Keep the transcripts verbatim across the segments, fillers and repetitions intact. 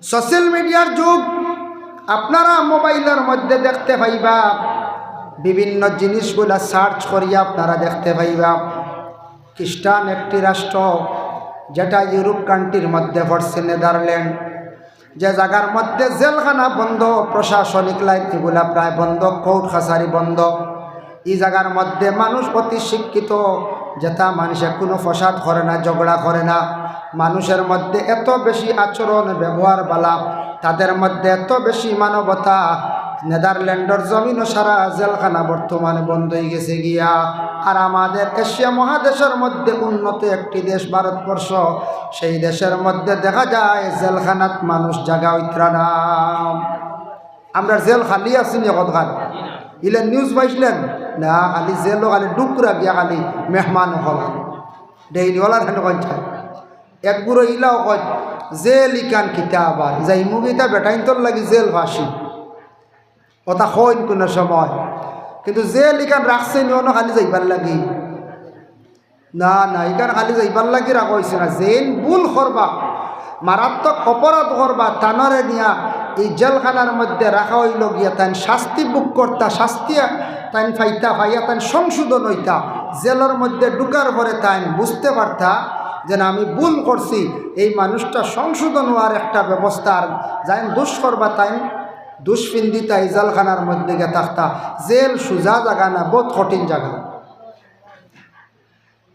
সোশ্যাল মিডিয়ার যুগ। আপনারা মোবাইলর মধ্যে দেখতে পাইবা, বিভিন্ন জিনিসগুলা সার্চ করিয়া আপনারা দেখতে পাইবা। খ্রিস্টান একটি রাষ্ট্র, যেটা ইউরোপ কান্ট্রির মধ্যে পড়ছে, নেদারল্যান্ড, যে জাগার মধ্যে জেলখানা বন্ধ, প্রশাসনিক লাইন এগুলা প্রায় বন্ধ, কোর্ট কাছারি বন্ধ। ই জাগার মধ্যে মানুষ অতি শিক্ষিত, যেটা মানুষে কোনো ফসাদ করে না, ঝগড়া করে না। মানুষের মধ্যে এত বেশি আচরণ ব্যবহার বালা, তাদের মধ্যে এত বেশি মানবতা। নেদারল্যান্ডর জমিনও সারা জেলখানা বর্তমানে বন্ধ হয়ে গেছে গিয়া। আর আমাদের এশিয়া মহাদেশের মধ্যে উন্নত একটি দেশ ভারতবর্ষ, সেই দেশের মধ্যে দেখা যায় জেলখানাত মানুষ জাগা হইতরা না। আমরা জেল খালি আছি নি কতখান? ইলা নিউজ পাইছিলেন না? খালি জেলও খালি ডুকরা গিয়া খালি মেহমান হল, ডেইলি ওলা ধান কইছে। এক গুরু ইলাও কয়, জেল ইখান কিতা আবার? যাইমু কিতা বেটাইন্তর লাগি জেল ফাঁসি। ওটা কইন কোনো সময়। কিন্তু জেল ইখান রাখছে নি অনো খালি যাইবার লাগি? না, না, ইখান খালি যাইবার লাগি রাখা হইছে না। যেইন ভুল করবা, মারাত্মক অপরাধ করবা, তানরে নিয়া এই জেলখানার মধ্যে রাখা হইল গিয়া, তাইন শাস্তি ভোগ করতা, শাস্তি তাইন পাইতা, পাইয়া তাইন সংশোধন হইতা। জেলর মধ্যে ঢুকার পরে তাইন বুঝতে পারতা যে না, আমি ভুল করছি, এই মানুষটা সংশোধন হওয়ার একটা ব্যবস্থা। আর যাইন দুষ করবা, তাইন দুষ ফিন্দিতা, এই জেলখানার মধ্যে গিয়া থাকতা। জেল সুজা জাগা না, বহুত কঠিন জাগা।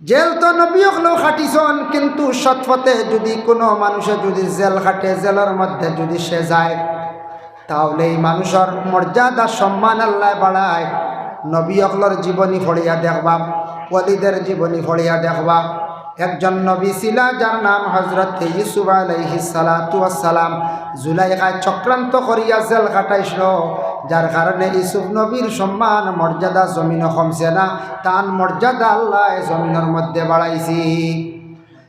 জেল তো নবী অকলেও খাটিছন, কিন্তু সৎ পথে যদি কোনো মানুষে যদি জেল খাটে, জেলর মধ্যে যদি সে যায়, তাহলে এই মানুষর মর্যাদা সম্মান আল্লায় বাড়ায়। নবী অকলর জীবনী পড়িয়া দেখবা, ওলিদের জীবনী পড়িয়া দেখবা। একজন নবী ছিলা যার নাম হযরত ইউসুফ আলাইহিস সালাতু ওয়াস সালাম। জুলাইখায় চক্রান্ত করিয়া জেল খাটাইছিল, যার কারণে ইউসুফ নবীর সম্মান মর্যাদা জমিনো কমছে না, তান মর্যাদা আল্লায় জমিনর মধ্যে বাড়াইছি।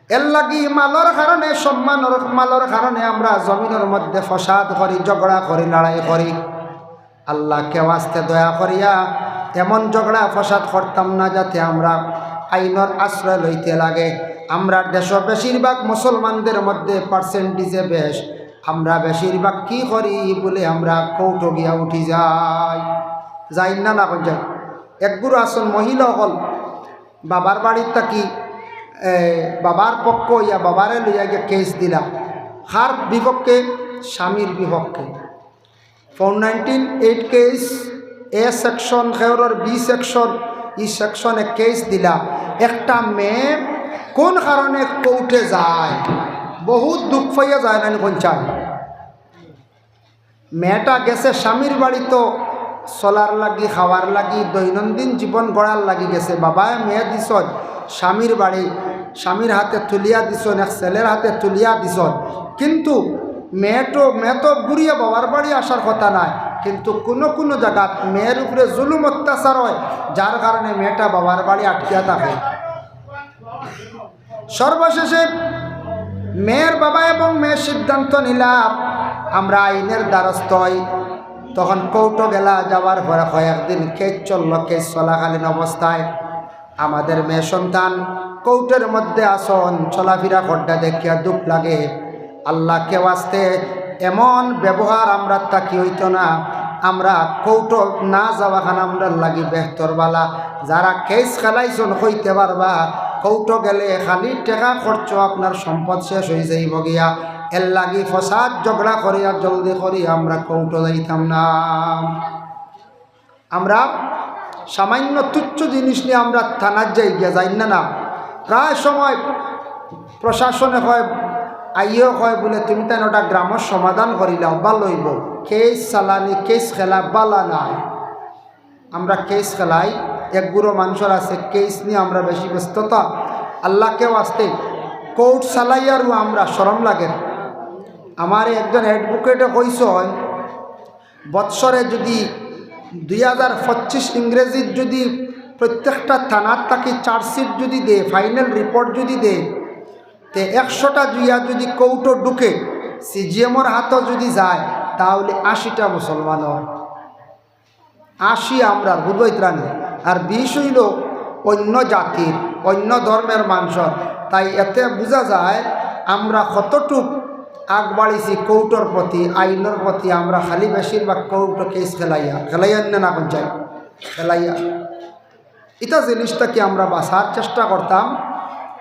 এর লাগি মালর কারণে, সম্মানর মালর কারণে আমরা জমিনর মধ্যে ফসাদ করি, ঝগড়া করি, লড়াই করি। আল্লাহকে ওয়াস্তে দয়া করিয়া এমন ঝগড়া ফসাদ করতাম না যাতে আমরা আইনর আশ্রয় লইতে লাগে। আমরার দেশো বেশিরভাগ মুসলমানদের মধ্যে পার্সেন্টেজে বেশ, আমরা বেশিরভাগ কি করি বলে আমরা কোর্টো গিয়া উঠি যাই, যাই না, না কই যাই। এক গুরু আছন মহিলা অকল বাবার বাড়িত থাকি, এ, বাবার পক্ষ ইয়া বাবারে লইয়া গিয়া কেস দিলা। কার বিপক্ষে? স্বামীর বিপক্ষে। ফোর নাইনটিন এইট কেস, এ সেকশন, খেয়রর বি সেকশন, ই সেকশনে কেস দিলা। একটা মেয়ে কোন কারণে কোর্টে যায়, বহুত দুঃখ পাইয়া যায় না নি কইনচাই। মেয়েটা গেছে স্বামীর বাড়িত চলার লাগি, খাওয়ার লাগি, দৈনন্দিন জীবন গড়ার লাগি গেছে। বাবায় মেয়ে দিছন স্বামীর বাড়ি, স্বামীর হাতে তুলিয়া দিছন, এক ছেলের হাতে তুলিয়া দিছন। কিন্তু মেয়ে তো, মেয়ে তো ঘুরিয়া বাবার বাড়ি আসার কথা নায়, কিন্তু কোনো কোনো জাগাত মেয়ের উপরে জুলুম অত্যাচার হয়, যার কারণে মেয়েটা বাবার বাড়ি আটকিয়া থাকে। সর্বশেষে মেয়ের বাবা এবং মেয়ে সিদ্ধান্ত নিলা, আমরা আইনের দ্বারস্থ হই। তখন কোর্টো গেলা, যাওয়ার পরে কয়েকদিন কেস চলল। কেস চলাকালীন অবস্থায় আমাদের মেয়ে সন্তান কোর্টের মধ্যে আছন, চলাফিরা করতা দেখিয়া দুঃখ লাগে। আল্লাহকে ওয়াস্তে এমন ব্যবহার আমরার থাকি হইতো না। আমরা কোর্টো না যাওয়াখান আমরার লাগি বেহতর বালা। যারা কেস খেলাইছন কইতে পারবা, কোর্টো গেলে খালি টেকা খরচ, আপনার সম্পদ শেষ হয়ে যাইব গিয়া। এর লাগি ফসাদ ঝগড়া করিয়া জলদি করি আমরা কোর্টো যাইতাম না। আমরা সামান্য তুচ্ছ জিনিস নিয়ে আমরা থানাত যাই গিয়া, যাই না, না। প্রায় সময় প্রশাসনে কয়, আইও কয় বলে, "তুমি তাই ওটা গ্রামের সমাধান করিলাও, ভালো হইব।" কেস চালানি, কেস খেলা বালা নাই। আমরা কেস খেলাই, এক গুরু মানুষের আছে, কেস নিয়ে আমরা বেশি ব্যস্ততা। আল্লাহকে ওয়াস্তে কোর্ট চালাইয়ারও আমরা শরম লাগে। আমার একজন অ্যাডভোকেটে কইছন, বৎসরে যদি দুই হাজার পঁচিশ ইংরেজির যদি প্রত্যেকটা থানার থাকি চার্জশিট যদি দে, ফাইনাল রিপোর্ট যদি দে, তে একশোটা জুইয়া যদি কোর্টো ঢুকে, সিজিএমর হাতো যদি যায়, তাহলে আশিটা মুসলমান হয়। আশি আমরা বুঝবাইত্রানি, আর বিশ হইল অন্য জাতির, অন্য ধর্মের মানুষর। তাই এতে বোঝা যায় আমরা কতটুক আগ বাড়িছি কোর্টর প্রতি, আইনর প্রতি। আমরা খালি বেশিরভাগ কোর্টো কেস খেলাইয়া, খেলাইয়া না, না কোন চাই, খেলাইয়া। ইটা জিনিস থাকি আমরা বাঁচার চেষ্টা করতাম।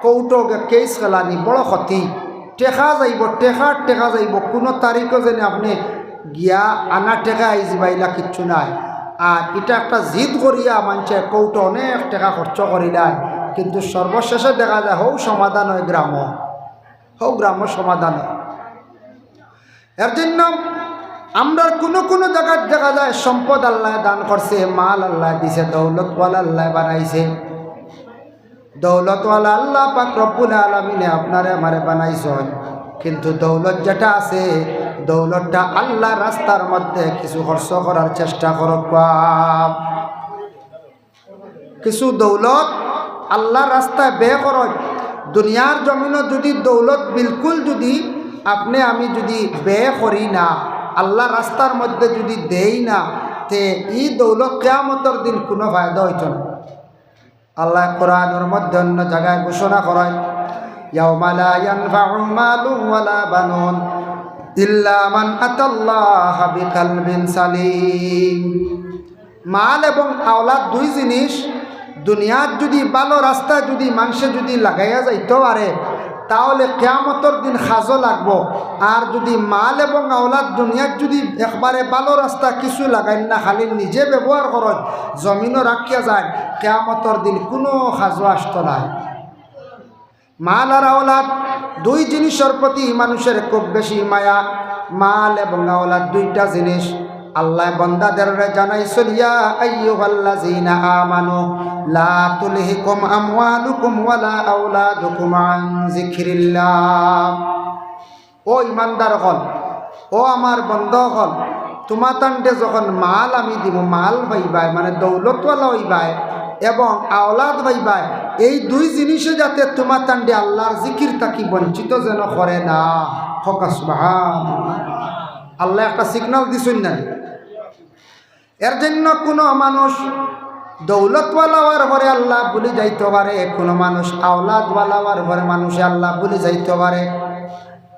কোর্টো গিয়া কেস খেলানি বড় ক্ষতি। টেকা যাইব, টেকার টেকা যাইব। কুনু তারিখো যেন আপনে গিয়া আনা টেকা আইযিবা, ইলা কিচ্ছু নাই। আর ইটা একটা জিদ করিয়া মানষে কোর্টো অনেক টেকা খরচ করিলায়, কিন্তু সর্বশেষে দেখা যায় হউ সমাধান অয় গ্রামো, হউ গ্রামো সমাধান অয়। এর জন্য আমরার কুনু কুনু জাগাত দেখা যায় সম্পদ আল্লায় দান করছে, মাল আল্লায় দিছে, দৌলতওয়ালা আল্লায় বানাইছে। দৌলতওয়ালা আল্লাহ পাক রব্বুল আলামিনে আপনারে আমারে বানাইছইন, কিন্তু দৌলত যেটা আছে, দৌলতটা আল্লার রাস্তার মধ্যে কিছু খরচ করার চেষ্টা করউক্কা। কিছু দৌলত আল্লার রাস্তায় ব্যয় করইন। দুনিয়ার জমিনো যুদি দৌলত বিলকুল যুদি আপনে আমি যুদি ব্যয় করি না, আল্লার রাস্তার মধ্যে যুদি দেই না, তে ই দৌলত কিয়ামতর দিন কুনু ফায়দা অইতো না। আল্লায় কোরআনর মধ্যে অন্য জাগায় ঘোষণা করইন, "ইয়াউমা লা ইয়ানফাউ মালুন ওয়ালা বানুন ইল্লা মান আতাল্লাহা বিকালবিন সালিম।" মাল এবং আওলাদ দুই জিনিস দুনিয়াত যুদি ভালো রাস্তায় যুদি মানষে যুদি লাগাইয়া যাইতো পারে, তাহলে কিয়ামতর দিন কাজো লাগবো। আর যুদি মাল এবং আওলাদ দুনিয়াত যুদি একবারে ভালো রাস্তা কিছু লাগাইন না, খালি নিজে ব্যবহার করইন, জমিনো রাখিয়া যাইন, কিয়ামতর দিন কুনু কাজো আসতো নায়। মাল আর আওলাদ দুই জিনিসর প্রতি মানুষের খুব বেশি মায়া। মাল এবং আওলাদ দুইটা জিনিস আল্লায় বন্দাদেররে জানাইছইন, "ইয়া আইয়ুহাল্লাযীনা আমানু লা তুলহিকুম আমওয়ালুকুম ওয়ালা আওলাদুকুম আন যিকরিল্লাহ।" ও ইমানদার অকল, ও আমার বন্দা অকল, তুমাতানরে যখন মাল আমি দিমু, মাল পাইবায়, মানে দৌলতওয়ালা অইবায়, এবং আওলাদ পাইবায়, এই দুই জিনিসে যাতে তুমাতানরে আল্লার জিকির থাকি বঞ্চিত যেন করে না। কউক্কা সুবহানাল্লাহ। আল্লায় একটা সিগন্যাল দিছইন না? এর জন্য কুনু মানুষ দৌলতওয়ালা অওয়ার পরে আল্লাহ ভুলি যাইতো পারে, কুনু মানুষ আওলাদওয়ালা অওয়ার পরে মানষে আল্লাহ ভুলি যাইতো পারে।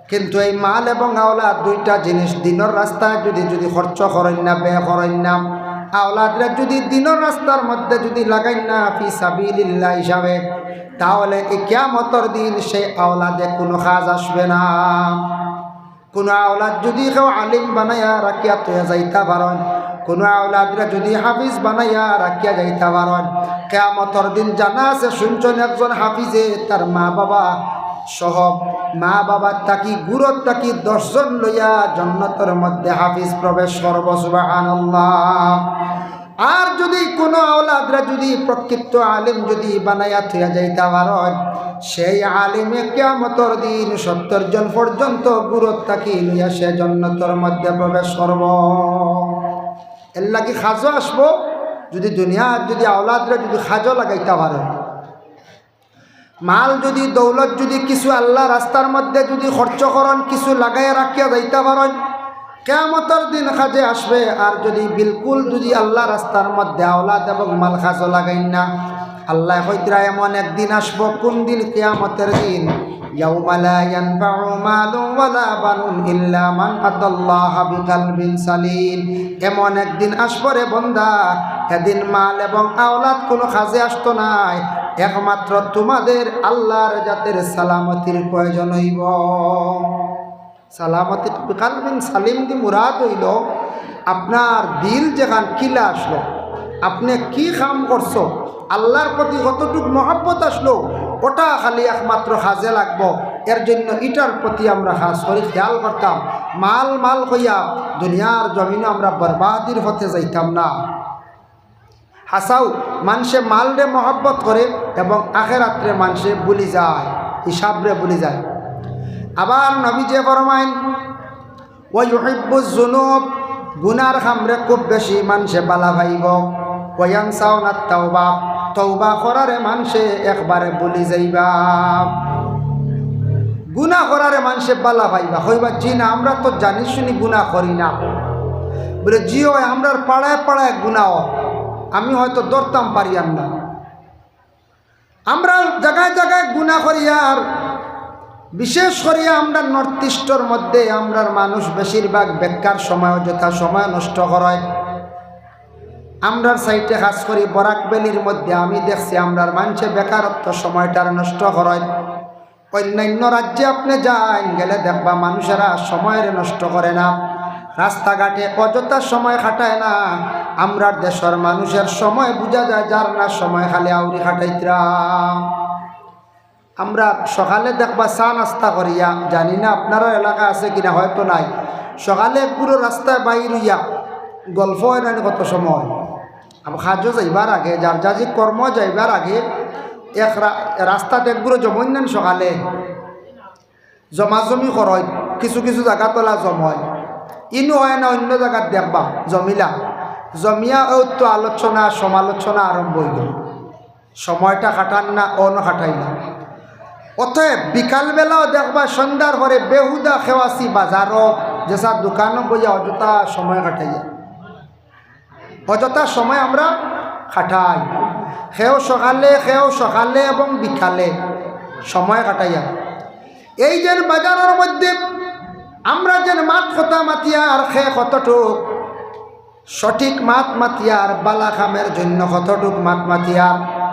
কিন্তু এই মাল এবং আওলাদ দুইটা জিনিস দিনর রাস্তায় যুদি, যুদি খরচ করইন না, ব্যয় করইন না, আওলাদরে যুদি দিনর রাস্তার মধ্যে যুদি লাগাইন না ফি সাবিলিল্লাহ হিসাবে, তাহলে এই কিয়ামতর দিন সেই আওলাদে কুনু কাজ আসবে না। কুনু আওলাদ যুদি কেউ আলিম বানাইয়া রাখিয়া থইয়া যাইতা পারইন, কুনু আওলাদরে যুদি হাফিজ বানাইয়া রাখিয়া যাইতা পারইন, কিয়ামতর দিন জানা আছে, শুনছইন একজন হাফিজে তার মা বাবা সহ, মা বাবার থাকি, গুরুর থাকি দশ জন লইয়া জন্নতর মধ্যে হাফিজ প্রবেশ করবো। সুবহানাল্লাহ। আর যুদি কুনু আওলাদরে যুদি প্রকৃত আলিম যুদি বানাইয়া থইয়া যাইতা পারইন, সেই আলিমে কিয়ামতর দিন সত্তর জন পর্যন্ত গুরুর থাকি লইয়া সে জন্নতর মধ্যে প্রবেশ করবো। এর লাগি কাজো আসবো, যুদি দুনিয়াত যুদি আওলাদরে যুদি কাজো লাগাইতা পারইন। মাল যুদি, দৌলত যুদি কিছু আল্লার রাস্তার মধ্যে যুদি খরচ করইন, কিছু লাগাইয়া রাখিয়া যাইতা পারইন, কিয়ামতর দিন কাজে আসবে। আর যুদি বিলকুল যুদি আল্লার রাস্তার মধ্যে আওলাদ এবং মাল কাজো লাগাইন না, আল্লায় কইরা, এমন একদিন আসবো, কুন দিন? কিয়ামতর দিন। ইয়াউমা লা ইয়ানফাউ মালুন ওয়ালা বানুন ইল্লা মান আতাল্লাহা বিকালবিন সালিম। এমন একদিন আসবো রে বন্দা, এদিন মাল এবং আওলাদ কুনু কাজে আসতো নায়, একমাত্র তুমাদের আল্লার জাতের সালামতির প্রয়োজন অইবো। সালামতি বিকালবিন সালিম দি মুরাদ অইলো, আপনার দিল যেখান কিলা আসলো, আপনে কি কাম করছো, আল্লার প্রতি কতটুক মহব্বত আসলো, ওটা খালি একমাত্র কাজে লাগবো। এর জন্য ইটার প্রতি আমরা খাস করি খেয়াল করতাম। মাল মাল কইয়া দুনিয়ার জমিনো আমরা বরবাদির পথে যাইতাম না। হাছাউ, মানষে মালরে মহব্বত করে এবং আখেরাতরে মানষে ভুলি যায়, হিসাবরে ভুলি যায়। আবার নবীজিয়ে ফরমাইন, "ওয়া ইউহিব্বুজ জুনুব", গুনার কামরে খুব বেশি মানষে বালা পাইবো। "ওয়া ইয়ানসাউনাত তাওবা", তওবা করারে মানষে একবারে ভুলি যাইবা। গুনা করারে মানষে বালা পাইবা, কইবা, "জি না, আমরা তো জানি শুনি গুনা করি না।" বলে, "জি অয়, আমরার পাড়ায় পাড়ায় গুনা অয়, আমি হয়তো ধরতাম পারিয়ার না।" আমরা জাগায় জাগায় গুনা করিয়ার, বিশেষ করিয়া আমরা নর্থ ইস্টর মধ্যে আমরার মানুষ বেশিরভাগ বেকার সময়, অযথা সময় নষ্ট করইন। আমরার সাইডে খাস করি বরাক ভ্যালির মধ্যে আমি দেখছি আমরার মানষে বেকারত্ব সময়টার নষ্ট করইন। অন্যান্য রাজ্যে আপনে যাইন, গেলে দেখবা মানুষেরা সময়রে নষ্ট করে না, রাস্তাঘাটে অযথা সময় কাটায় না। আমরার দেশর মানুষের সময় বুঝা যায়, যার না সময় খালি আউরি কাটাইতরা। আমরা সকালে দেখবা চা নাস্তা করিয়া, জানি না আপনারার এলাকা আছে কিনা, হয়তো নাই, সকালে একগুলো রাস্তায় বাইর অইয়া গল্প অয় না নি কত সময়। আবার কাজো যাইবার আগে, যার যার যে কর্ম যাইবার আগে এক রা-, রাস্তাত একগুলো জমইন না নি সকালে, জমাজমি করইন, কিছু কিছু জাগাত অলা জমইন, ইনো অয় না অন্য জাগাত দেখবা জমিলা, জমিয়া অউ তো আলোচনা সমালোচনা আরম্ভ অইগেল। সময়টা কাটান না, অনো কাটাইলা। অতএব বিকালবেলাও দেখবা সন্ধ্যার পরে বেহুদা খেওয়াছি বাজারো, যেসা দোকানো বইয়া অযথা সময় কাটাইয়া, অযথা সময় আমরা কাটাই। কেউ সকালে, কেউ সকালে এবং বিকালে সময় কাটাইয়া। এই যে বাজারর মধ্যে আমরা যে মাত কথা মাতিয়ার, কে কতটুক সঠিক মাত মাতিয়ার, বালা কামের জন্য কতটুক মাত মাতিয়ার,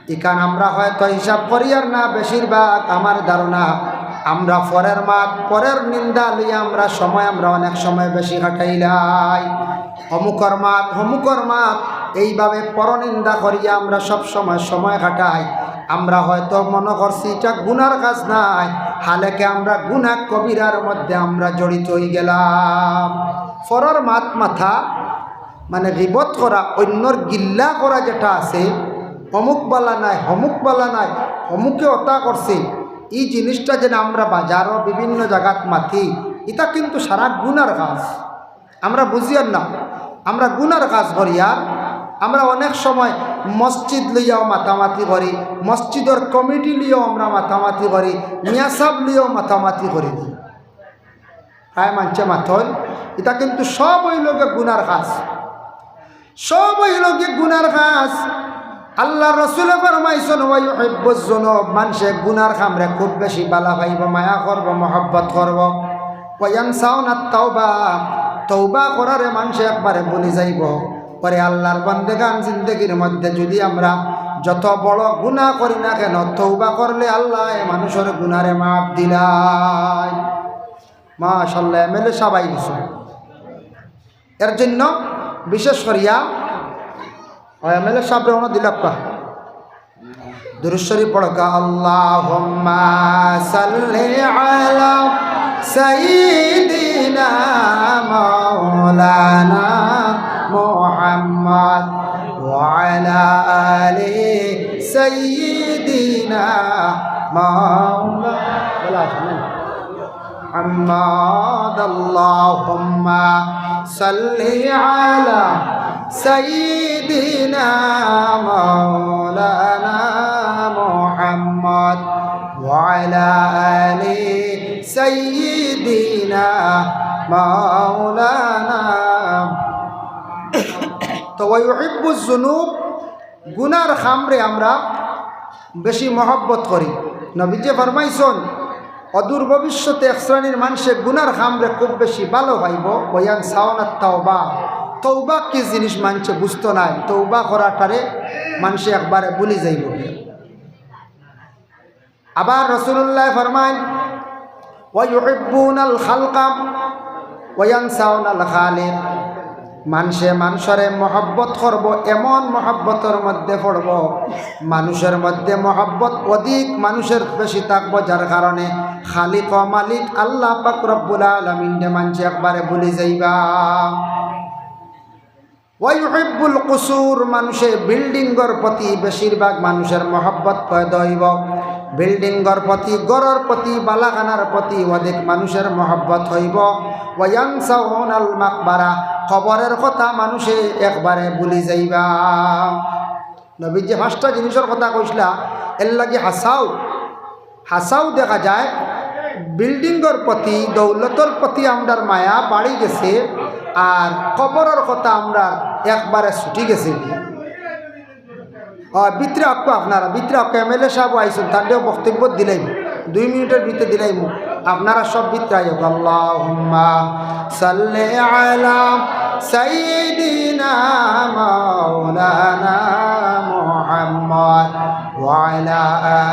ইখান আমরা হয়তো হিসাব করিয়ার না। বেশিরভাগ আমার ধারণা আমরা পরের মাত, পরের নিন্দা লইয়া আমরা সময়, আমরা অনেক সময় বেশি কাটাইলাই। অমুকর মাত, অমুকর মাত, এইভাবে পরনিন্দা করিয়া আমরা সব সময় সময় কাটাই। আমরা হয়তো মনো করছি ইটা গুনার কাজ নায়, হালেকে আমরা গুনা কবিরার মধ্যে আমরা জড়িত অইগেলাম। পরর মাত মাতা মানে গিবত করা, অন্যর গিল্লা করা যেটা আছে, অমুক বালা নায়, হমুক বালা নায়, হমুকে অতা করছে, ই জিনিসটা যেন আমরা বাজারো বিভিন্ন জাগাত মাতি, ইটা কিন্তু সারা গুনার কাজ। আমরা বুঝিয়ার না, আমরা গুনার কাজ করিয়ার। আমরা অনেক সময় মসজিদ লইয়াও মাতামাতি করি, মসজিদর কমিটি লইয়াও আমরা মাতামাতি করি, মিয়াসাব লইয়াও মাতামাতি করি দি। প্রায় মানষে মাতইন, ইটা কিন্তু সব অইলোগি গুনার কাজ, সব অইলোগি গুনার কাজ। আল্লার রসুলে ফরমাইছইন, "ওয়া ইউহিব্বুজ যুনুব", মানষে গুনার কামরে খুব বেশি বালা পাইবো, মায়া করবো, মহব্বত করবো। "ওয়া ইয়ানসাউনাত তাওবা", তওবা করারে মানষে একবারে ভুলি যাইবো। পরে আল্লার বান্দেগান, জিন্দেগির মধ্যে যুদি আমরা যত বড় গুনা করি না কেন, তওবা করলে আল্লায় মানষর গুনারে মাফ দিলায়। মাশাআল্লাহ, এমএলএ সাব আই গেছইন। এর জন্য বিশেষ করিয়া, ও এমএলএ সাবরে অনো দিলাক্কা। দুরূদ শরীফ পড়কা, আল্লাহুম্মা সাল্লি আলা সাইয়্যিদিনা মাওলানা মুহাম্মদ ওয়া আলা আলি সাইয়্যিদিনা মাওলানা। বলা আছে না? محمد. اللهم صل على سيدنا مولانا محمد وعلى آل سيدنا مولانا. তো, ويحب الذنوب, গুনার কামরে আমরা বেশি মহব্বত করি। নবীজি ফরমাইছইন, অদূর ভবিষ্যতে এক শ্রেণীর মানষে গুনার কামরে খুব বেশি ভালা পাইবো। ওয়ায়ানসাউনাত তাওবা, তওবা কি জিনিস মানষে বুঝতো নায়, তওবা করাটারে মানষে একবারে ভুলি যাইবো। আবার রাসূলুল্লায় ফরমাইন, "ওয়া ইউহিব্বুনাল খালকা ওয়া ইয়ানসাউনাল খালিক।" মানষে মানষরে মহব্বত করবো, এমন মহব্বতর মধ্যে পড়বো, মানুষর মধ্যে মহব্বত অধিক মানুষর বেশি থাকবো, যার কারণে খালিক ও মালিক আল্লাহ পাক রব্বুল আলামিনরে মানষে একবারে ভুলি যাইবা। ওয়া ইউহিব্বুল কুসুর, মানষে বিল্ডিংর প্রতি বেশিরভাগ মানষর মহব্বত পয়দা অইবো। বিল্ডিংর প্রতি, ঘরর প্রতি, বালাখানার প্রতি অধিক মানষর মহব্বত অইবো। ওয়া ইয়ানসাউনাল মাকবারা, কবরর কথা মানষে একবারে ভুলি যাইবা। নবীজি পাঁচটা জিনিসর কথা কইছলা, এরলাগি হাছাউ হাছাউ দেখা যায়, বিল্ডিংর প্রতি, দৌলতর প্রতি আমরার মায়া বাড়ি গেছে, আর কবরর কথা আমরার একবারে ছুটি গেছে। অয়, ভিতরে আউক্কা আপনারা, ভিতরে আউক্কা, এমএলএ সাব আইছইন, তানরেও বক্তব্য দিলাইমু। দুই মিনিটর ভিতরে দিলাইমু। আপনারা সব ভিতরে আইও। আল্লাহুম্মা সাল্লি আলা সাইয়্যিদিনা মাওলানা মুহাম্মদ ওয়া আলা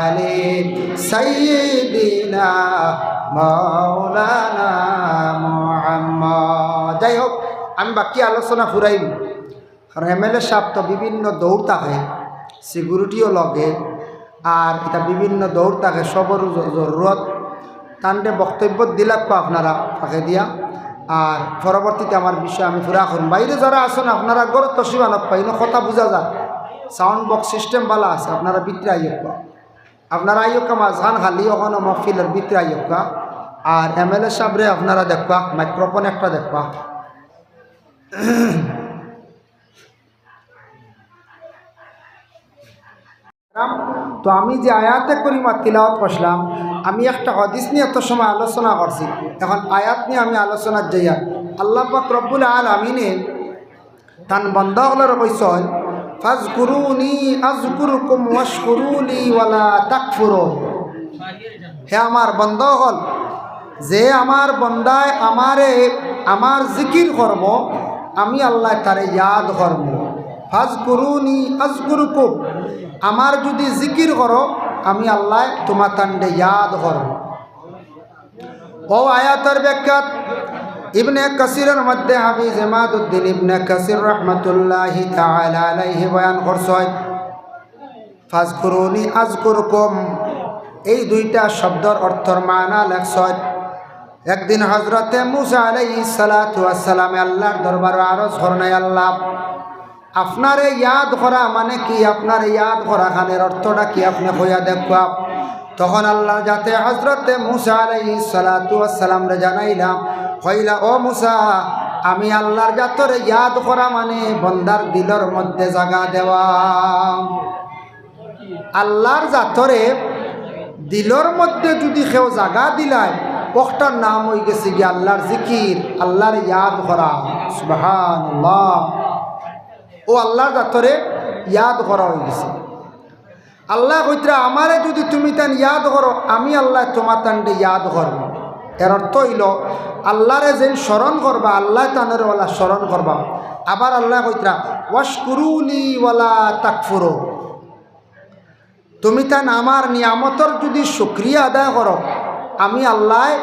আলি সাইয়্যিদিনা মাওলানা মুহাম্মদ। যাই হোক, আমি বাকি আলোচনা ফুরাইমু। কারণ এমএলএ সাব তো বিভিন্ন দৌড় থাকে, সিকিউরিটিও লগে, আর ইতা বিভিন্ন দৌড় থাকে, সবরও জ-, জরুরত। তানরে বক্তব্য দিলাক্কা আপনারা ফাঁকে দিয়া, আর পরবর্তীতে আমার বিষয় আমি পুরা করমু। বাইরে যারা আছইন, আপনারা ঘরো তশরিফ আনউক্কা, ইনো কথা বুঝা যায়, সাউন্ড বক্স সিস্টেম ভালা আছে, আপনারা ভিতরে আইউক্কা, আপনারা আইউক্কা, মাঝখান খালি, অখনো মহফিলর ভিতরে আইউক্কা। আর এমএলএ সাবরে আপনারা দেখবা, মাইক্রোফোন একটা দেখবা। তো আমি যে আয়াতে করিমা তিলাওয়াত করছিলাম, আমি একটা হাদিস নিয়া এত সময় আলোচনা করছি, এখন আয়াত নিয়া আমি আলোচনাত যাইয়ার। আল্লাহ পাক রব্বুল আলামিনে তান বন্দা অকলরে কইছইন, "ফাজকুরুনি আজকুরকুম ওয়াশকুরুলি ওয়ালা তাকফুরুন।" হে আমার বন্দা অকল, যে আমার বন্দায় আমারে, আমার জিকির করবো, আমি আল্লায় তারে ইয়াদ করমু। "ফাজকুরুনি আজকুরকুম", আমার যুদি জিকির করো, আমি আল্লায় তুমাতানরে ইয়াদ করমু। অউ আয়াতর ব্যাখ্যাত ইবনে কাসিরর মধ্যে হাফিজ ইমাদুদ্দিন ইবনে কাসির রহমতুল্লাহি তাআলা আলাইহি বয়ান করছইন, "ফাজকুরুনি আজকুরকুম", এই দুইটা শব্দর অর্থর মানা লেখছইন। একদিন হজরতে মুসা আলাইহিস সালাতু ওয়াস সালামে আল্লাহর দরবারো আরজ করইন, "আল্লাহ, আপনারে ইয়াদ করা মানে কি? আপনারে ইয়াদ করা খানের অর্থটা কি? আপনে কইয়া দেখবা।" তখন আল্লাহর জাতে হজরতে মুসা আলাইহিস সালাতু ওয়াস সালামরে জানাইলা, কইলা, "ও মুসা, আমি আল্লাহর জাতরে ইয়াদ করা মানে বন্দার দিলর মধ্যে জাগা দেওয়া।" আল্লাহর জাতরে দিলর মধ্যে যুদি কেউ জাগা দিলায়, অকটার নাম অইগেছে গি আল্লাহর জিকির, আল্লাহর ইয়াদ করা। সুবহানাল্লাহ। অউ আল্লাহর জাতরে ইয়াদ করা অইগেছে। আল্লায় কইতরা, "আমারে যুদি তুমিতাইন ইয়াদ করো, আমি আল্লায় তুমাতানরে ইয়াদ করমু।" এর অর্থ অইলো, আল্লাহরে যেইন স্মরণ করবা, আল্লায় তানরে অলা স্মরণ করবা। আবার আল্লায় কইতরা, "ওয়াশকুরুলি ওয়ালা তাকফুরুন।" তুমিতাইন আমার নিয়ামতর যুদি শুকরিয়া আদায় করো, আমি আল্লায়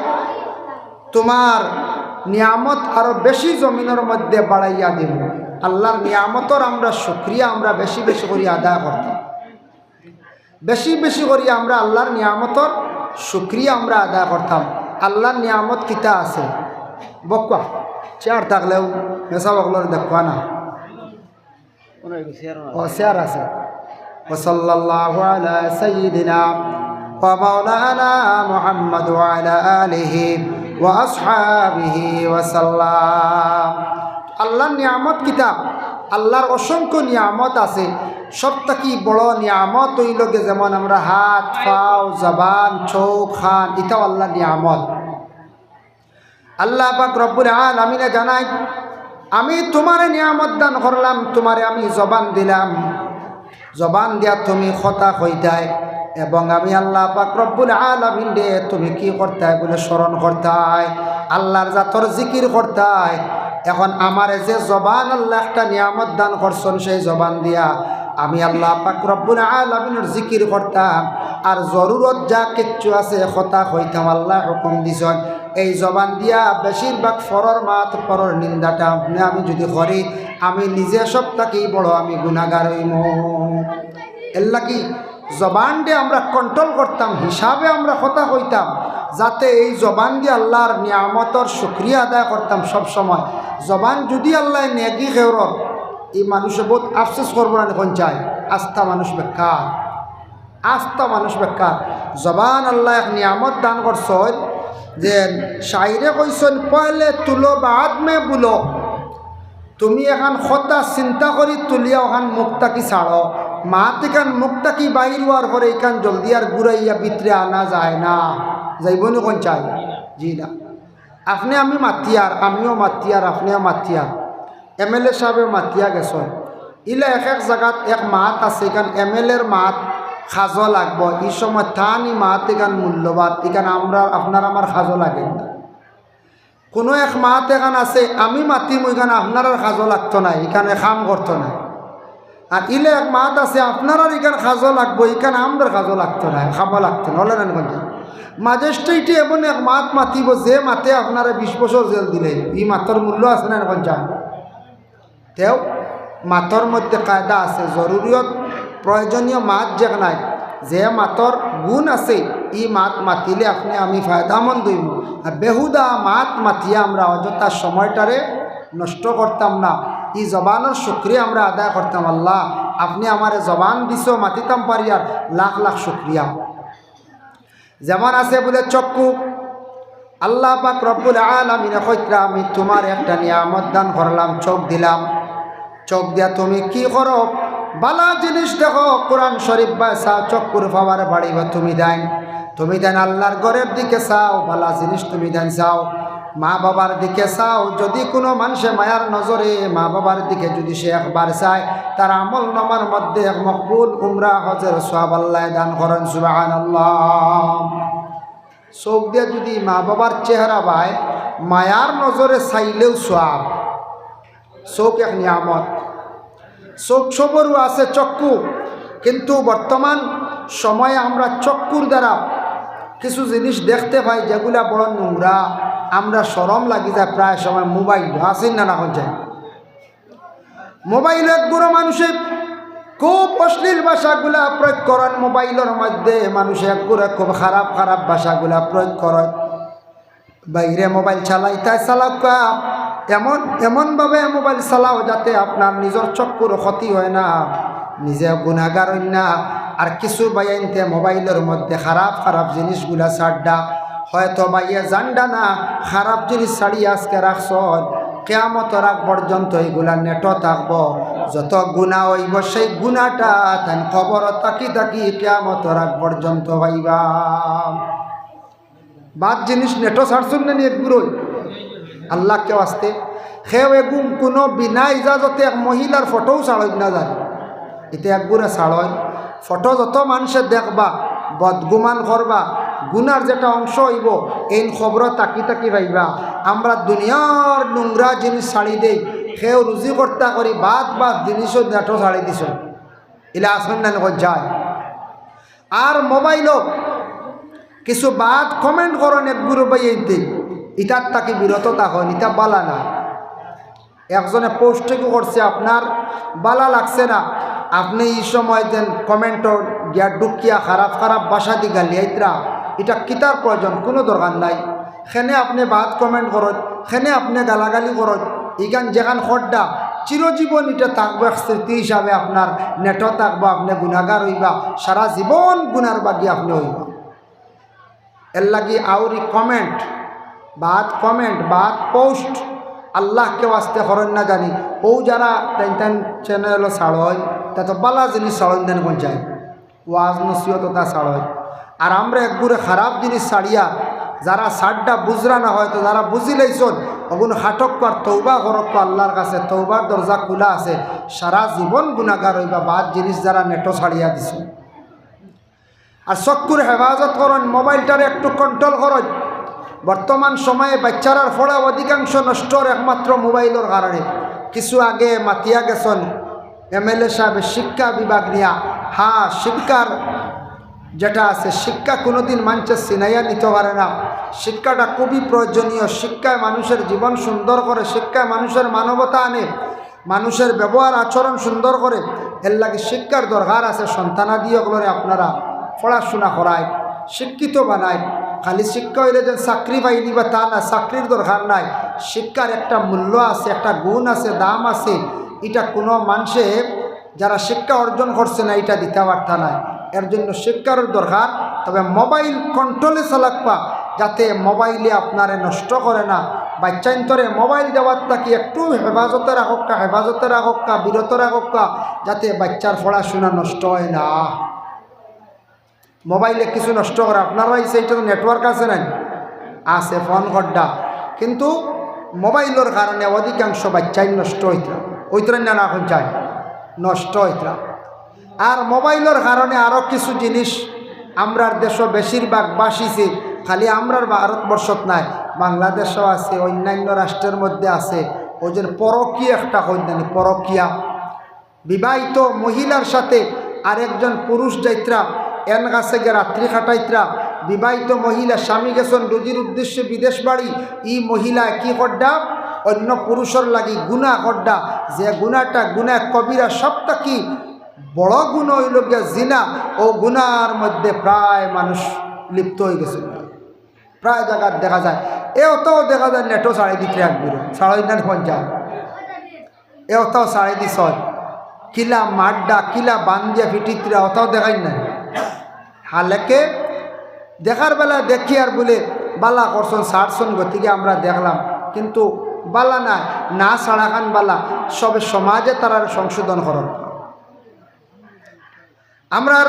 তুমার নিয়ামত আরো বেশি জমিনর মধ্যে বাড়াইয়া দিমু। আল্লাহর নিয়ামতর আমরা শুকরিয়া আমরা বেশি বেশি করি আদায় করতাম, বেশি বেশি করি আমরা আল্লাহর নিয়ামতর শুকরিয়া আমরা আদায় করতাম। আল্লাহর নিয়ামত কিতা আছে? বকুয়া, চেয়ার থাকলেও মেসাব অকলরে দেখবা না। ও, চেয়ার আছে। ওয়া সাল্লাল্লাহু আলা সাইয়্যিদিনা ওয়া মাওলানা মুহাম্মদ ওয়া আলা আলিহি ওয়া আসহাবিহি ওয়া সাল্লাম। আল্লাহর নিয়ামত কিতা? আল্লাহর অসংখ্য নিয়ামত আছে। সব থাকি বড় নিয়ামত অইলো গি যেমন আমরা হাত, পাও, জবান, চোখ, কান, ইতাও আল্লাহর নিয়ামত। আল্লাহ পাক রব্বুল আলামিনে জানাইন, "আমি তুমারে নিয়ামত দান করলাম, তুমারে আমি জবান দিলাম, জবান দিয়া তুমি কথা কইতায়, এবং আমি আল্লাহ পাক রব্বুল আলামিনরে তুমি কি করতায় বুলে স্মরণ করতায়, আল্লাহর জাতর জিকির করতায়। এখন আমারে যে জবান আল্লায় একটা নিয়ামত দান করছইন, সেই জবান দিয়া আমি আল্লাহ পাক রব্বুল আলামিনর জিকির করতাম, আর জরুরত যা কিচ্ছু আছে কথা কইতাম, আল্লায় হুকুম দিছইন।" এই জবান দিয়া বেশিরভাগ পরর মাত, পরর নিন্দাটা আপনে আমি যুদি করি, আমি নিজে সব থাকি বড় আমি গুনাগার অইমু। এরলাগি জবানরে আমরা কন্ট্রোল করতাম, হিসাবে আমরা কথা কইতাম, যাতে এই জবান দিয়া আল্লাহর নিয়ামতর শুকরিয়া আদায় করতাম সব সময়। জবান যুদি আল্লায় নেকি খেউরর, ই মানুষে বউত আফসোস করবো না, অখন চাই আস্তা মানুষ বেকার। আস্তা মানুষ বেকার। জবান আল্লায় এক নিয়ামত দান করছইন, যে শাইরে কইছইন, "পহলে তুলো বাদ মে বুলো।" তুমি এখান কথা চিন্তা করি তুলিয়া ওখান মুখ থাকি ছাড়ো। মাত ইখান মুখ থাকি বাইর অওয়ার পরে ইখান জলদি আর ঘুরাইয়া ভিতরে আনা যায় না। যাইবো নি অখন চাই? জি না। আপনে আমি মাতিয়ার, আমিও মাতিয়ার, আপনেও মাতিয়ার, এমএলএ সাবে মাতিয়া গেছইন। ইলা এক এক জাগাত এক মাত আছে, ইখান এমএলএর মাত, কাজো লাগবো। ই সময় তান ই মাত ইখান মূল্যবান, ইখান আমরার, আপনার আমার কাজো লাগে না। কুনু এক মাত এখান আছে, আমি মাতিমু, ইখান আপনারার কাজো লাগতো নায়, ইখানে কাম করতো নায়। আর ইলা এক মাত আছে, আপনারার ইখান কাজো লাগবো, ইখান আমরার কাজো লাগতো নায়, কামো লাগতো নায়। অলা নানি কইন চাই? ম্যাজিস্ট্রেটে এমন এক মাত মাতিবো, যে মাতে আপনারে বিশ বছর জেল দিলে, ই মাতর মূল্য আছে নানি কইন চাই? তেউ মাতর মধ্যে কায়দা আছে, জরুরিয়ত, প্রয়োজনীয় মাত যেখান নাই, যে মাতর গুণ আছে, ই মাত মাতিলে আপনে আমি ফায়দামন্দ অইমু। আর বেহুদা মাত মাতিয়া আমরা অযথা সময়টারে নষ্ট করতাম না। ই জবানর শুকরিয়া আমরা আদায় করতাম। আল্লাহ, আপনে আমারে জবান দিছো, মাতিতাম পারিয়ার, লাখ লাখ শুকরিয়া। যেমন আছে বুলে চক্ষু, আল্লাহ পাক রব্বুল আলামিনে কইতরা, "আমি তুমারে একটা নিয়ামত দান করলাম, চোখ দিলাম, চোখ দিয়া তুমি কি করো? বালা জিনিস দেখো।" কোরআন শরীফ বায় চাও, চক্ষুর পাওয়ার বাড়িবো তুমি দেইন, তুমি দেইন আল্লাহর ঘরের দিকে চাও, বালা জিনিস তুমি দেইন চাও। মা বাবার দিকে চাও, যদি কুনু মানষে মায়ার নজরে মা বাবার দিকে যদি সে একবার চায়, তার আমল নামার মধ্যে এক মকবুল উমরা হজের সওয়াব আল্লায় দান করইন। সুবহানাল্লাহ। চোখ দিয়া যদি মা বাবার চেহারা বায় মায়ার নজরে চাইলেও সওয়াব। চোখ এক নিয়ামত। চোখ সবরও আছে চক্ষু, কিন্তু বর্তমান সময়ে আমরা চক্ষুর দ্বারা কিছু জিনিস দেখতে পাই যেগুলা বড় নোংরা, আমরা শরম লাগি যায় প্রায় সময়। মোবাইল আছে না, না কইন চাই? মোবাইল এক গুরু মানষে খুব অশ্লীল ভাষাগুলা প্রয়োগ করইন, মোবাইলর মধ্যে মানষে এক গুরু খুব খারাপ খারাপ ভাষাগুলা প্রয়োগ করইন। বাইরে মোবাইল চালাইতায় চালাউক্কা, এমন, এমনভাবে মোবাইল চালাও যাতে আপনার নিজর চক্ষুর ক্ষতি হয় না, নিজে গুনাগার অইন না। আর কিছু ভাইয়াইন্তে মোবাইলর মধ্যে খারাপ খারাপ জিনিসগুলা ছাড়ডা, হয়তো ভাইয়ে জানডা না, খারাপ জিনিস ছাড়ি আজকে রাখছইন, কিয়ামতর আগ পর্যন্ত ইগুলা নেটো থাকবো। যত গুনা অইবো, সেই গুনাটা তাইন কবরো থাকি থাকি কিয়ামতর আগ পর্যন্ত পাইবা। বাদ জিনিস নেটো ছাড়ছইন না নি এক গুরুই? আল্লাহকে ওয়াস্তে। কেউ এগু কুনু বিনা ইজাজতে এক মহিলার ফটোও ছাড়ইন না জানি। ইতা এক গুরু ছাড়ইন। ফটো যত মানষে দেখবা, বদগুমান করবা, গুনার যেটা অংশ অইবো, এইন কবরো থাকি থাকি পাইবা। আমরা দুনিয়ার নোংরা জিনিস ছাড়ি দেই, কেউ রুজি কর্তা করি, বাদ বাদ জিনিসও নেটো ছাড়ি দিছইন। ইলা আছইন না নি কইন চাই? আর মোবাইলো কিছু বাদ comment করইন এক গুরু ভাইয়াইন্তে, ইতার থাকি বিরত থাকইন, ইতা বালা না। একজনে post করছে, আপনার বালা লাগছে না, আপনে ই সময় যেন comment-ও গিয়া ঢুকিয়া খারাপ খারাপ ভাষা দি গালিয়াইতরা, ইটা কিতার প্রয়োজন? কুনু দরকার নাই। কেনে আপনে বাদ comment করইন, কেনে আপনে গালাগালি করইন, ইখান যেখান করডা চিরজীবন ইটা থাকবো এক স্মৃতি হিসাবে, আপনার নেটো থাকবো, আপনে গুনাগার অইবা, সারা জীবন গুনার বাগি আপনে অইবা। এরলাগি আউরি comment, বাদ comment, বাদ post আল্লাহকে ওয়াস্তে করইন না জানি। অউ যারা তাইন তাইন channel ছাড়ইন, তা তো বালা জিনিস ছাড়ইন দেন কোন যায়। ওয়াজ নসিহত তা ছাড়ইন। আর আমরা এক গুরু খারাপ জিনিস ছাড়িয়া, যারা ছাড়ডা বুঝরা না, হয়তো যারা বুঝিলাইছইন, অগুন খাটউক্কা, তওবা করউক্কা আল্লাহর কাছে, তওবার দরজা খুলা আছে। সারা জীবন গুনাগার অইবা, বাদ জিনিস যারা নেটো ছাড়িয়া দিছইন। আর চক্ষুর হেফাজত করইন, মোবাইলটারে একটু control করইন। বর্তমান সময়ে বাইচ্চারার পড়া অধিকাংশ নষ্টর একমাত্র মোবাইলর কারণে। কিছু আগে মাতিয়া গেছইন MLA সাহেব শিক্ষা বিভাগ নিয়া। হ্যাঁ, শিক্ষার যেটা আছে, শিক্ষা কোনোদিন মানষে ছিনাইয়া নিতো পারে না। শিক্ষাটা খুবই প্রয়োজনীয়। শিক্ষায় মানুষের জীবন সুন্দর করে, শিক্ষায় মানুষের মানবতা আনে, মানুষের ব্যবহার আচরণ সুন্দর করে। এরলাগি শিক্ষার দরকার আছে। সন্তানাদি অকলরে আপনারা পড়াশুনা করাইন, শিক্ষিত বানাইন। খালি শিক্ষা অইলে যেন চাকরি পাইলিবা তা না, চাকরির দরকার নাই। শিক্ষার একটা মূল্য আছে, একটা গুণ আছে, দাম আছে। ইটা কুনু মানষে যারা শিক্ষা অর্জন করছে না, ইটা দিতা পারতা নায়। এর জন্য শিক্ষার দরকার। তবে মোবাইল control-এ চালাউক্কা, যাতে মোবাইলে আপনারে নষ্ট করে না। বাইচ্চাইন্তরে মোবাইল দেওয়ার থাকি একটু হেফাজতে রাখউক্কা, হেফাজতে রাখউক্কা, বিরত রাখউক্কা, যাতে বাইচ্চার পড়াশুনা নষ্ট হয় না। মোবাইলে কিছু নষ্ট করে, আপনারা এই সাইডে তো network আছে না? আছে, ফোন করডা, কিন্তু মোবাইলর কারণে অধিকাংশ বাইচ্চাইন নষ্ট অইতরা, অইতরা না, না অখন চাই নষ্ট অইতরা। আর মোবাইলর কারণে আরও কিছু জিনিস আমরার দেশো বেশিরভাগ বাসিছে, খালি আমরার ভারতবর্ষত নায়, বাংলাদেশও আছে, অন্যান্য রাষ্ট্রের মধ্যে আছে। ওই যে পরকীয়া একটা কইন নানি, পরকীয়া, বিবাহিত মহিলার সাথে আরেকজন পুরুষ যাইত্রা, এন গাছে গিয়া রাত্রি কাটাইত্রা, বিবাহিত মহিলা, স্বামী গেছন রুজির উদ্দেশ্যে বিদেশ বাড়ি, ই মহিলা কি করডা? অন্য পুরুষর লাগি গুনাহ করডা, যে গুনাহটা গুনাহ কবিরা, সব থাকি বড় গুনাহ অইলো গিয়া জিনা। ও গুনার মধ্যে প্রায় মানুষ লিপ্ত অই গেছে, প্রায় জাগাত দেখা যায়। এ অতাও দেখা যায় নেটো ছাড়ি দিত্রা, একবারে ছাড়ি না পঞ্চাশ। এ অতাও ছাড়ি দিছইন, কিলা মারডা, কিলা বান্ধিয়া ফিটিত্রা, অতাও দেখাইন না। হালাকে দেখার বেলা দেখি আর বুলে, "বালা করছন, ছাড়ছন, গতিকে আমরা দেখলাম, কিন্তু বালা না, না ছাড়াখান বালা, সবে সমাজে তারার সংশোধন করন।" আমরার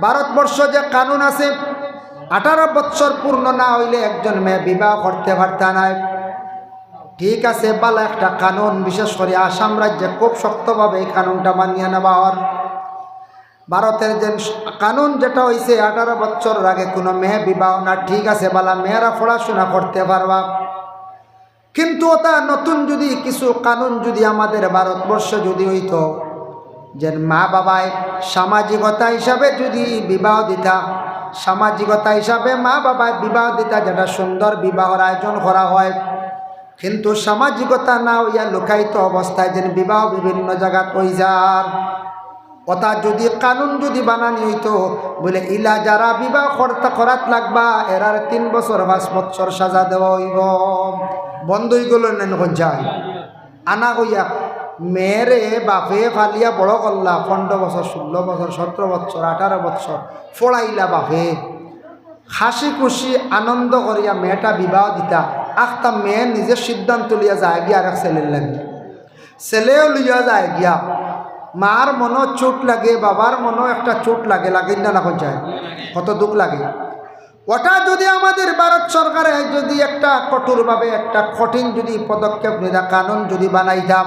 ভারতবর্ষ যে কানুন আছে, আঠারো বছর পূর্ণ না অইলে একজন মেয়ে বিবাহ করতে পারতা নায়। ঠিক আছে, বালা একটা কানুন, বিশেষ করি আসাম রাজ্যে খুব শক্তভাবে এই কানুনটা মানিয়া নেওয়া অর। ভারতের যে কানুন যেটা অইছে, আঠারো বছরর আগে কুনু মেয়ে বিবাহ না, ঠিক আছে, বালা মেয়েরা পড়াশোনা করতে পারবা। কিন্তু অতা নতুন যুদি কিছু কানুন যুদি আমাদের ভারতবর্ষে যুদি অইতো, যে মা বাবায় সামাজিকতা হিসাবে যুদি বিবাহ দিতা, সামাজিকতা হিসাবে মা বাবায় বিবাহ দিতা, যেটা সুন্দর বিবাহর আয়োজন করা হয়, কিন্তু সামাজিকতা না অইয়া লুকায়িত অবস্থায় যেন বিবাহ বিভিন্ন জাগাত অই যার, অতা যুদি কানুন যুদি বানানি অইতো, বুলে ইলা যারা বিবাহ করতা করাত লাগবা, এরার তিন বছর পাঁচ বছর সাজা দেওয়া অইবো। বন্ধ অই গেলো না, অখন যায় আনা কইয়া, মেয়েরে বাপে ফালিয়া বড় করলা, পনেরো বছর, ষোলো বছর, সতেরো বছর, আঠারো বছর পড়াইলা বাপে, হাসি খুশি আনন্দ করিয়া মেয়েটা বিবাহ দিতা, আখতা মেয়ে নিজে সিদ্ধান্ত লইয়া যায় গিয়া আরেক ছেলের লাগি, ছেলেও লইয়া যায় গিয়া। মার মনো চোট লাগে, বাবার মনো একটা চোট লাগে, লাগে না, না যায়, কত দুখ লাগে। অটা যুদি আমাদের ভারত সরকারে যুদি একটা কঠোরভাবে একটা কঠিন যুদি পদক্ষেপ নিতা, কানুন যুদি বানাইতা,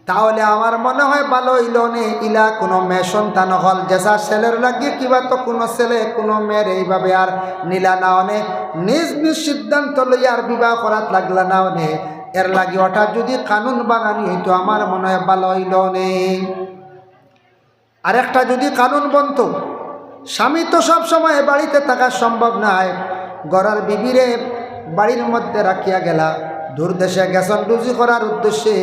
তাহলে আমার মনে হয় ভালা অইলো নে। ইলা কুনু মেয়ে সন্তান অকল যেসা ছেলের লাগি কিবা তো কুনু ছেলে কুনু মেয়েরে এইভাবে আর নিলা না অনে, নিজ নিজ সিদ্ধান্ত লইয়া আর বিবাহ করাত লাগলা না অনে, এর লাগি অটা যুদি কানুন বানানি অইতো, আমার মনে হয় ভালা অইলো নে। আরেকটা যুদি কানুন বনতো, স্বামী তো সব সময় বাড়িতে থাকা সম্ভব নায়, ঘরর বিবিরে বাড়ির মধ্যে রাখিয়া গেলা, দূর দেশে গেছন রুজি করার উদ্দেশ্যে,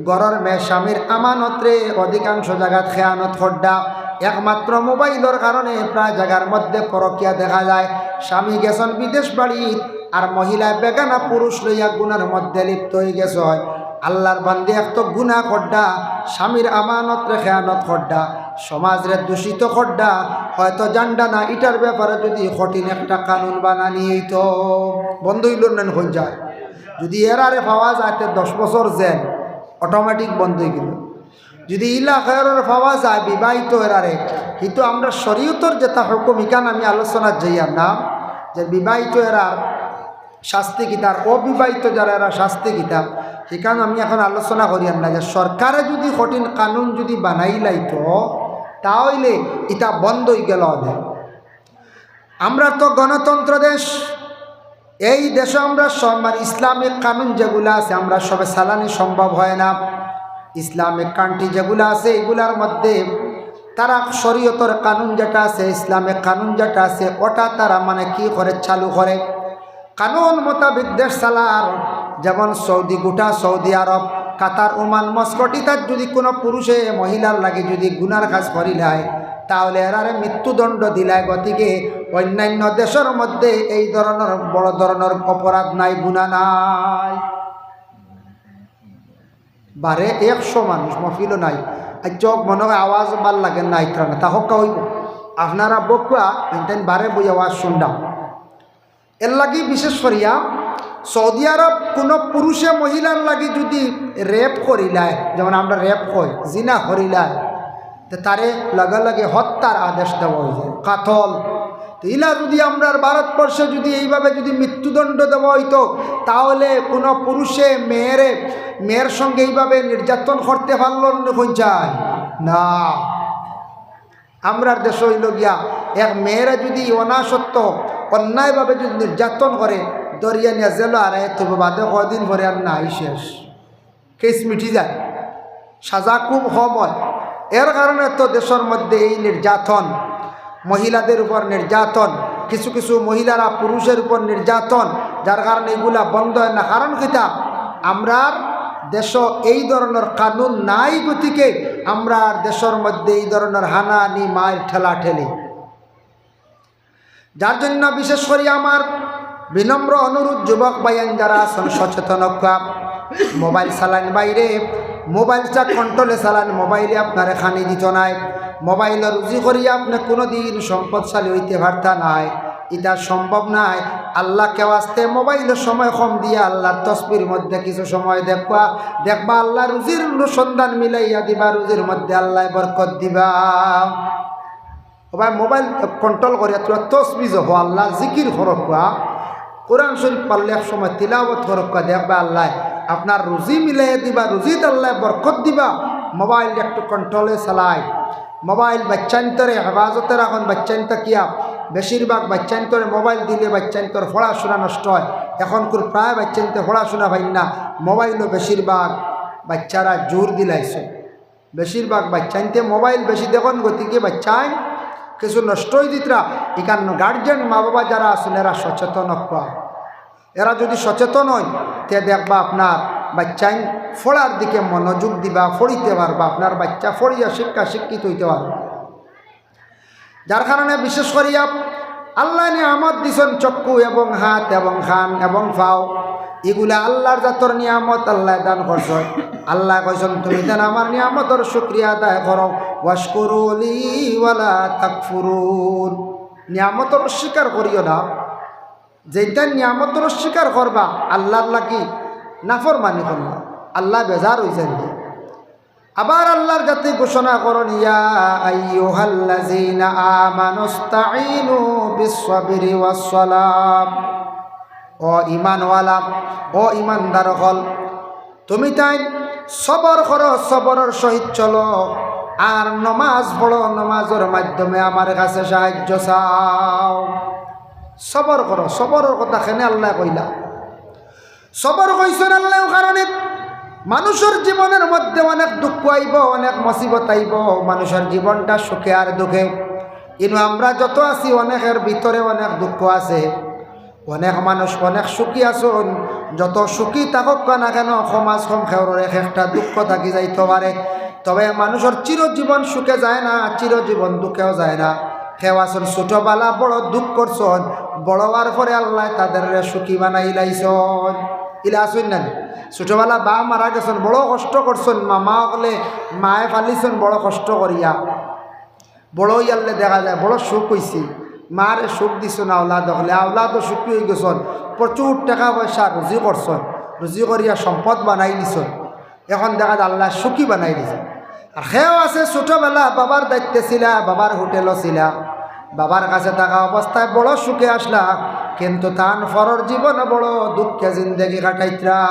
ঘরর মেয়ে স্বামীর আমানতরে অধিকাংশ জাগাত খেয়ানত করডা, একমাত্র মোবাইলর কারণে প্রায় জাগার মধ্যে পরকিয়া দেখা যায়। স্বামী গেছন বিদেশ বাড়িত, আর মহিলায় বেগানা পুরুষ লইয়া গুনার মধ্যে লিপ্ত অই গেছইন। আল্লার বান্দি এক তো গুনা করডা, স্বামীর আমানতরে খেয়ানত করডা, সমাজরে দূষিত করডা, হয়তো জানডা না ইটার ব্যাপারে যুদি কঠিন একটা কানুন বানানি অইতো, বন্ধ অইলো না, অখন যায়। যুদি এরারে পাওয়া যায় তে দশ বছর জেল, automatic বন্ধ অই গেলো। যুদি ইলা খেয়ারর পাওয়া যায় বিবাহিত এরারে, কিন্তু আমরা শরীয়তর যেটা হুকুম, ইখান আমি আলোচনা যাইয়ার না, যে বিবাহিত এরার শাস্তি কিতা, অবিবাহিত যারা এরা শাস্তি কিতা, ইখান আমি এখন আলোচনা করিয়ার না। যে সরকারে যুদি কঠিন কানুন যুদি বানাইলাইতো, তাইলে ইটা বন্ধ অই গেলো অনে। আমরা তো গণতন্ত্র দেশ, এই দেশো আমরা সব, মানে, ইসলামিক কানুন যেগুলা আছে, আমরা সবে চালানি সম্ভব হয় না। ইসলামিক country যেগুলা আছে, এগুলার মধ্যে তারা শরীয়তর কানুন যেটা আছে, ইসলামিক কানুন যেটা আছে, ওটা তারা, মানে, কি করে, চালু করে। কানুন মোতাবেক দেশ চালার, যেমন সৌদি, গোটা সৌদি আরব, কাতার, ওমান, মস্কট, ইতাত যুদি কুনু পুরুষে মহিলার লাগি যুদি গুনার কাজ করিলায়, তাহলে এরারে মৃত্যুদণ্ড দিলায়। গতিকে অন্যান্য দেশর মধ্যে এই ধরনর বড় ধরনর অপরাধ নাই, গুনা নাই। বারে একশো মানুষ, মহফিলও নাই। আর চোখ মনে হয় আওয়াজ ভালা লাগে না, ইতরা না, তা হক্কা অইবো। আপনারা বকুয়া, এনতেন বারে বইয়া আওয়াজ শুনলাম। এর লাগি বিশেষ করিয়া সৌদি আরব কুনু পুরুষে মহিলার লাগি যুদি rape করিলায়, যেমন আমরা rape কই, জিনা করিলায়, তে তারে লগে লগে হত্যার আদেশ দেওয়া অইযায়, কাতল। তে ইলা যুদি আমরার ভারতবর্ষে যুদি এইভাবে যুদি মৃত্যুদণ্ড দেওয়া অইতো, তাহলে কুনু পুরুষে মেয়েরে, মেয়ের সঙ্গে এইভাবে নির্যাতন করতে পারলো নি, অখন যায় না। আমরার দেশো অইলো গিয়া এক মেয়েরে যুদি অনাসত্ত্ব অন্যায়ভাবে যুদি নির্যাতন করে, ধরিয়া নিয়া জেলো হারাইয়া থইবো, বাদে কয়দিন পরে আর নাই, শেষ। কেস মিটি যায়, সাজা খুব কম অয়। এর কারণে তো দেশর মধ্যে এই নির্যাতন, মহিলাদের উপর নির্যাতন, কিছু কিছু মহিলারা পুরুষের উপর নির্যাতন, যার কারণে এগুলা বন্ধ অয় না। কারণ কিতা? আমরার দেশো এই ধরনর কানুন নাই, গতিকে আমরার দেশর মধ্যে এই ধরনর হানাহানি, মাইর, ঠেলাঠেলি। যার জন্য বিশেষ করি আমার বিনম্র অনুরোধ, যুবক ভাইয়াইন যারা আছইন, সচেতন অউক্কা। মোবাইল চালাইন ভাইরে, মোবাইলটা কন্ট্রোলে চালাইন, মোবাইলে আপনারে খানি দিতো নায়। মোবাইলো রুজি করিয়া আপনে কুনুদিন সম্পদশালী অইতে পারতা নায়, ইটা সম্ভব নায়। আল্লাহকে ওয়াস্তে মোবাইলো সময় কম দিয়া আল্লাহর তসবির মধ্যে কিছু সময় দেখবা, দেখবা আল্লাহ রুজির অনুসন্ধান মিলাইয়া দিবা, রুজির মধ্যে আল্লায় বরকত দিবা। ও ভাই, মোবাইল কন্ট্রোল করিয়া থুইয়া তসবি জপো, আল্লাহর জিকির করউক্কা, কোরআন শরীফ পারলে এক সময় তিলাওয়াত করউক্কা, দেখবা আল্লায় আপনার রুজি মিলাইয়া দিবা, রুজিত আল্লায় বরকত দিবা। মোবাইল একটু কন্ট্রোলে চালাইন। মোবাইল বাইচ্চাইন্তরে হেফাজতে রাখইন, বাইচ্চাইন থাকিয়া। বেশিরভাগ বাইচ্চাইন্তরে মোবাইল দিলে বাইচ্চাইন্তর পড়াশুনা নষ্ট অয়। এখনকুর প্রায় বাইচ্চাইন্তে পড়াশুনা পাইন না, মোবাইলো বেশিরভাগ বাইচ্চারা জোর দিলাইছে। বেশিরভাগ বাইচ্চাইন্তে মোবাইল বেশি দেখইন, গতিকে বাইচ্চাইন কিছু নষ্ট অইযিতরা। ইখান গার্জিয়ান, মা বাবা যারা আছইন, এরা সচেতন অউক্কা। এরা যুদি সচেতন অইন, তে দেখবা আপনার বাইচ্চাইন পড়ার দিকে মনোযোগ দিবা, পড়িতে পারবা, আপনার বাইচ্চা পড়িয়া শিক্ষা শিক্ষিত অইতে পারবা। যার কারণে বিশেষ করিয়া আল্লায় নিয়ামত দিছইন চক্ষু এবং হাত এবং কান এবং পাও, ইগুলা আল্লাহর জাতর নিয়ামত আল্লায় দান করছইন। আল্লায় কইছইন, "তুমি তাইন আমার নিয়ামতর শুকরিয়া আদায় করো, ওয়াশকুরু লি ওয়ালা তাকফুরুন।" নিয়ামতর অস্বীকার করিও না। যেইটা নিয়ামতর অস্বীকার করবা, আল্লাহর লাগি নাফরমানি করলা, আল্লাহ বেজার অইযাইন। আবার আল্লাহর জাতে ঘোষণা করইন, "ইয়া আইয়ুহাল্লাযীনা আমানুস্তাঈনু বিস-সাবরি ওয়াস-সালাহ।" ও ঈমানওয়ালা, ও ঈমানদার অকল, তুমি তাইন সবর করো, সবরর সহিত চলো, আর নমাজ পড়ো, নমাজর মাধ্যমে আমার কাছে সাহায্য চাও। সবর করো, সবরর কথা কেনে আল্লায় কইলা? সবর কইছইন আল্লায়, কারণ মানুষর জীবনর মধ্যে অনেক দুঃখ আইবো, অনেক মুসিবত আইবো, মানুষর জীবনটা সুখে আর দুঃখে। কিন্তু আমরা যত আছি, অনেকের ভিতরে অনেক দুঃখ আছে। অনেক মানুষ অনেক সুখী আছইন, যত সুখী থাকউক্কা না কেন, কম আজ কম কেউরর এক একটা দুঃখ থাকি যাইতো পারে। তবে মানুষর চিরজীবন সুখে যায় না, চিরজীবন দুঃখেও যায় না। কেউ আছইন ছোটবেলা বড় দুঃখ করছইন, বড় অওয়ার পরে আল্লায় তাদেররে সুখী বানাইলাইছইন। ইলা আছইন না নি? ছোটবেলা বা মারা গেছইন, বড় কষ্ট করছইন, মামা অকলে মায়ে পালিছইন বড় কষ্ট করিয়া। বড় অইয়ারলে দেখা যায় বড় সুখ অইছে, মারে সুখ দিছইন আওলাদ অকলে, আওলাদও সুখী অইগেছইন, প্রচুর টেকা পয়সা রুজি করছইন, রুজি করিয়া সম্পদ বানাইলিছইন। এখন দেখা যায় আল্লায় সুখী বানাইলিছইন। আর কেউ আছে ছোটবেলা বাবার দায়িত্বে ছিলা, বাবার হোটেলো ছিলা, বাবার কাছে থাকা অবস্থায় বড় সুখে আছলা, কিন্তু তান পরর জীবন বড় দুঃখে জিন্দেগি কাটাইতরা।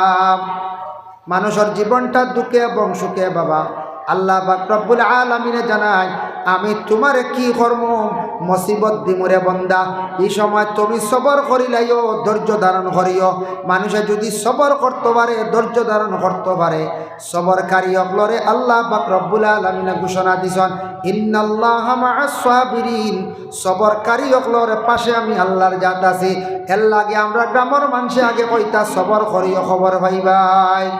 মানুষর জীবনটা দুঃখে এবং সুখে, বাবা। আল্লাহ পাক রব্বুল আলামিনে জানাইন, "আমি তুমারে কি করমু? মুসিবত দিমুরে বন্দা।" ই সময় তুমি সবর করিলাইও, ধৈর্য ধারণ করিও। মানুষে যুদি সবর করতো পারে, ধৈর্য ধারণ করতো পারে, সবরকারী অকলরে আল্লাহ পাক রব্বুল আলামিনে ঘোষণা দিছইন, "ইন্নাল্লাহা মা'আস সাবিরিন।" সবরকারী অকলর পাশে আমি আল্লাহর জাত আছি। এরলাগি আমরার গ্রামর মানষে আগে কইতা, "সবর করিও, খবর পাইবায়।"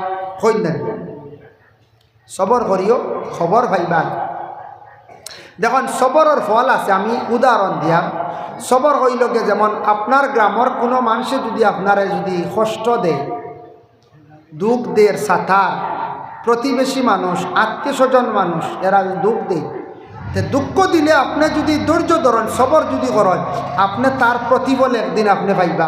কইন না? "সবর করিও, খবর পাইবায়।" দেখইন, সবরর ফল আছে। আমি উদাহরণ দিয়ার, সবর অইলো গি, যেমন আপনার গ্রামর কুনু মানষে যুদি আপনারে যুদি কষ্ট দেয়, দুঃখ দের, সাতার, প্রতিবেশী মানুষ, আত্মীয় স্বজন মানুষ, এরা দুঃখ দেয়। তে দুঃখ দিলে আপনে যুদি ধৈর্য ধরইন, সবর যুদি করইন, আপনে তার প্রতিফল একদিন আপনে পাইবা।